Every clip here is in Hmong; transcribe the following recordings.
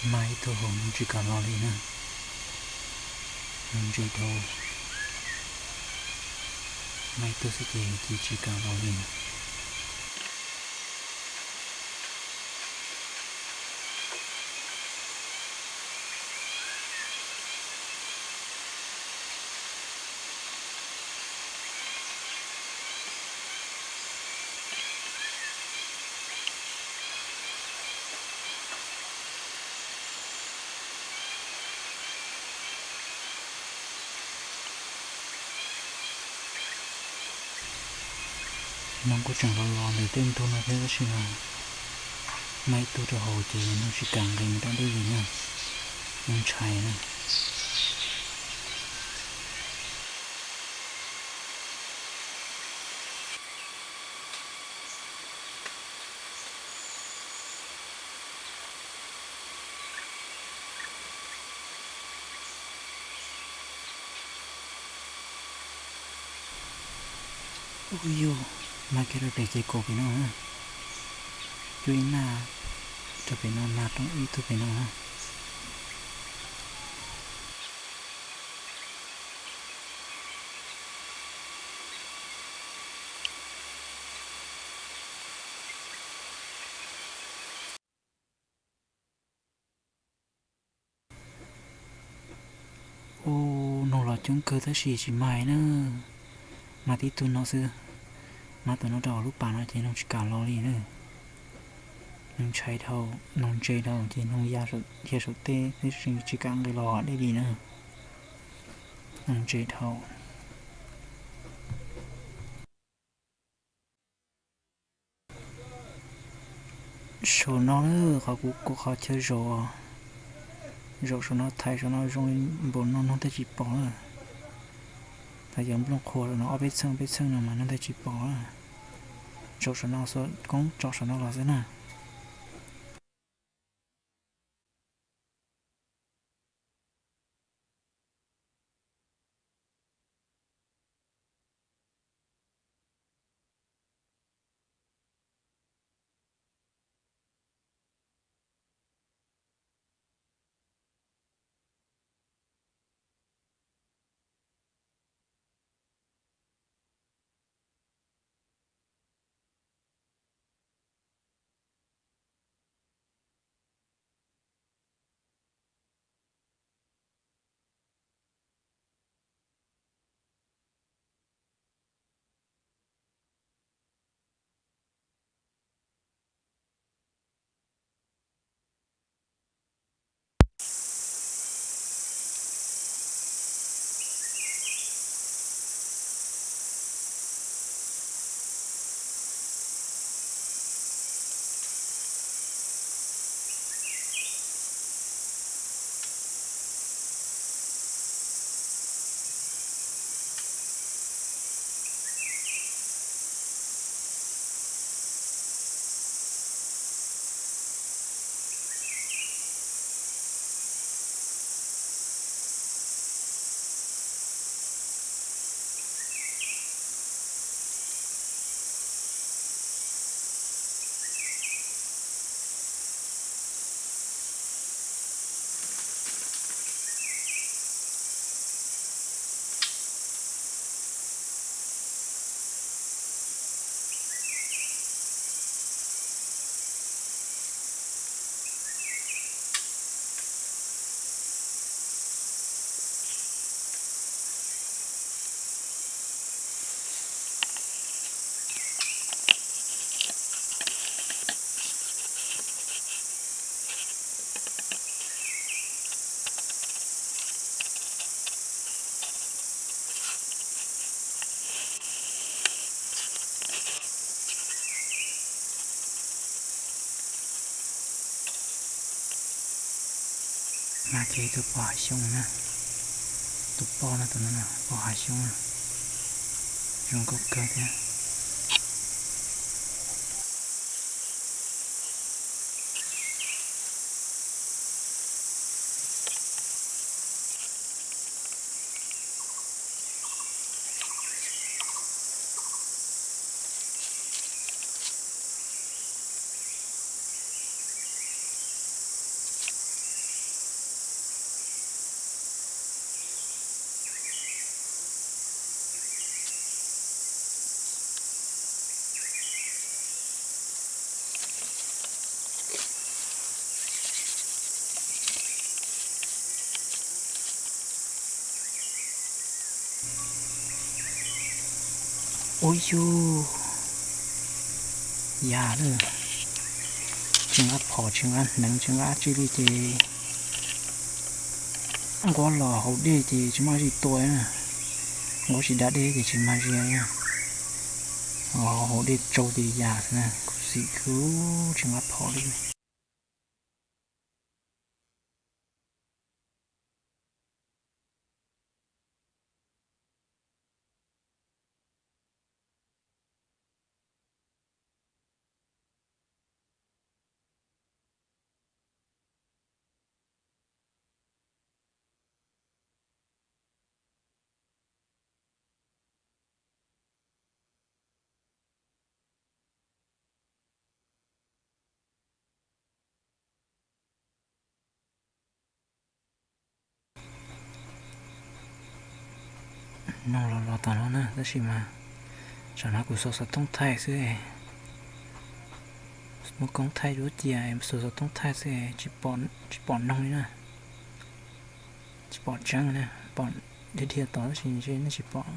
Mas ib tug hauv no tsis kam los li na, nws ntse dhau. Mas ib tug xwb ces tsis kam los li. Nws kuj tseem los los ntawm tej ntug no thiab tab sis mas mas ib tug rau hauv ces nws tsis kam nqis mus rau deb li na, nws ntshai na. Ub yus, mas kiag rau pem ces kaum pem no na, cuaj ib naj rau pem no, nag rooj ib tug pem no na. Ub, noog los coob kawg tab sis tsis mag na, mag tib tug no xwb. Mas tam no rau lub pas no ces noog tsis kam los li na. Noog ntshai dhau, noog ntse dhau ces noog ya dhia saum tej teb tsis kam nqis los deb li na. Noog ntse dhau. Saum no na, qhov kuv, kuv qhov chaw zaum, zaum saum no, thaiv saum no zoo li npaum no noog thiaj tsis pom na. Thaiv cov nplooj qhuav saum no ob peb txheej peb txheej no mas noog thiaj tsis pom na. Zaum saum no, koob tso saum no los xwb na. Mas ces tus poj hav xyoob na, tus poj no, tus no poj hav xyoob na, zoo nkauj kawg thiab. Ub yug, yam lawm, tsis nqa phom tsis nqa hneev tsis nqa dab tsi li ces nquab los haus dej ces tsis muaj dab tsi tua na. Nquab tsis da dej ces tsis mag zia na. Haus dej tsau ces yam xwb na, khuv xim kawg, tsis nqa phom li. Noog los los tom no na, tab sis mas tsam no kuv xuas xov tooj thaij xwb, muaj koob thaij duab cia, xuas xov tooj thaij xwb, tsis pom noog li na, tsis pom tseeb na, pom dhia dhia tod tab sis ntshe nej tsis pom.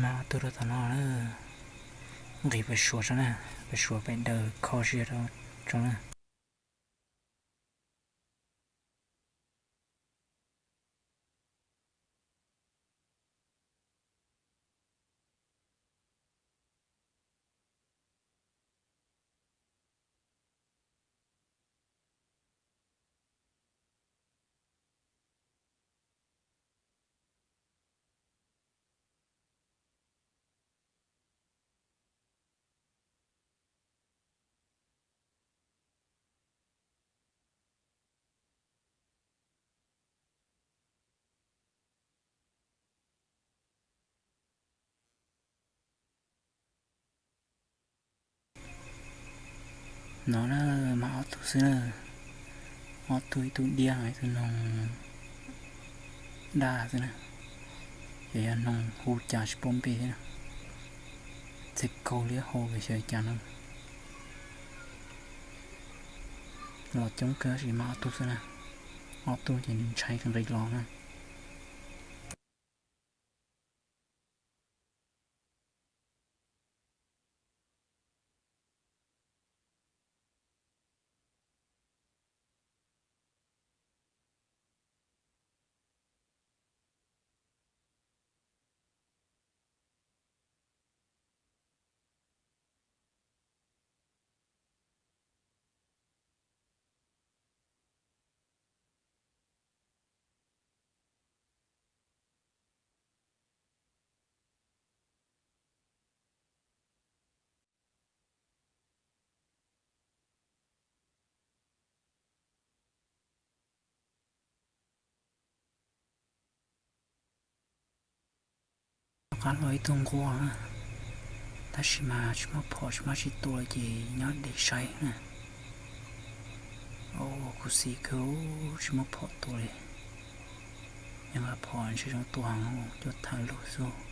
Mas ob tug rau tom no na, nqis pem suav tso na, pem suav pem daws kho sia rau tso na. No na, mas ob tug xwb na, ob tug, ib tug diab ib tug noog daj xwb na, ces yog noog hu cas tsis paub npe thiab na, txij kaug liab hau xyov cas no. Los coob kawg tab sis mas ob tug xwb na, ob tug ces nws ntshai nqis los na. Rov qab los ib tug nquab na, tab sis mas tsis muaj phom tsis muaj dab tsi tua ces nyob deb saib na. Khuv xim kawg, tsis muaj phom tua li, yog nqa phom ntshe zoo tua heev, coj tham lug xwb.